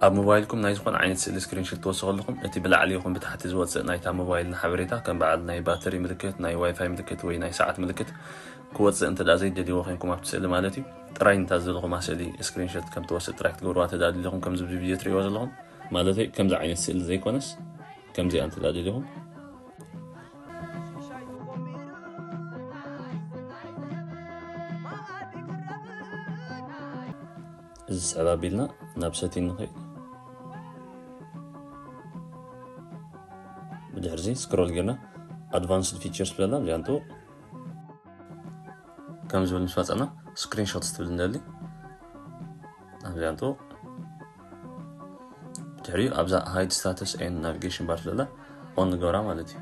ኣብ ሞባይልኩም ናይ ዝኾነ ዓይነት ስእሊ ስክሪንሾት ትወስዱ ከለኹም፣ እቲ ብላዕሊ ይኹን ብታሕቲ ዝወፅእ ናይታ ሞባይል ሓበሬታ፣ ከም በዓል ናይ ባተሪ ምልክት፣ ናይ ዋይፋይ ምልክት ወይ ናይ ሰዓት ምልክት ክወፅእ እንተ ደኣ ዘይደልይዎ ኮይንኩም፣ ኣብቲ ስእሊ ማለት እዩ፣ ጥራይ ነታ ዘለኹማ ስእሊ ስክሪንሾት ከም ትወስድ ጥራይ ክትገብርዋ ተዳልዩ ኣለኹም። ከምዚ ኣብዚ ቪድዮ ትርእይዎ ዘለኹም ማለተይ፣ ከምዚ ዓይነት ስእሊ ዘይኮነስ፣ ከምዚኣ እንተ ደኣ ደሊኹም፣ እዚ ስዕብ ኣቢልና ናብ ሰቲን ንኸይድ። ብድሕርዚ ስክሮል ጌርና ኣድቫንስድ ፊቸርስ ብለላ ኣብዚኣ ንጥውቕ። ከም ዝብል ምስ መፀና ስክሪንሾት ትብል እንደሊ ኣብዚኣ ንጥውቕ። ድሕሪኡ ኣብዛ ሃይድ ስታተስ ኤን ናቪጌሽን ባር ስለላ ኦን ንገብራ ማለት እዩ።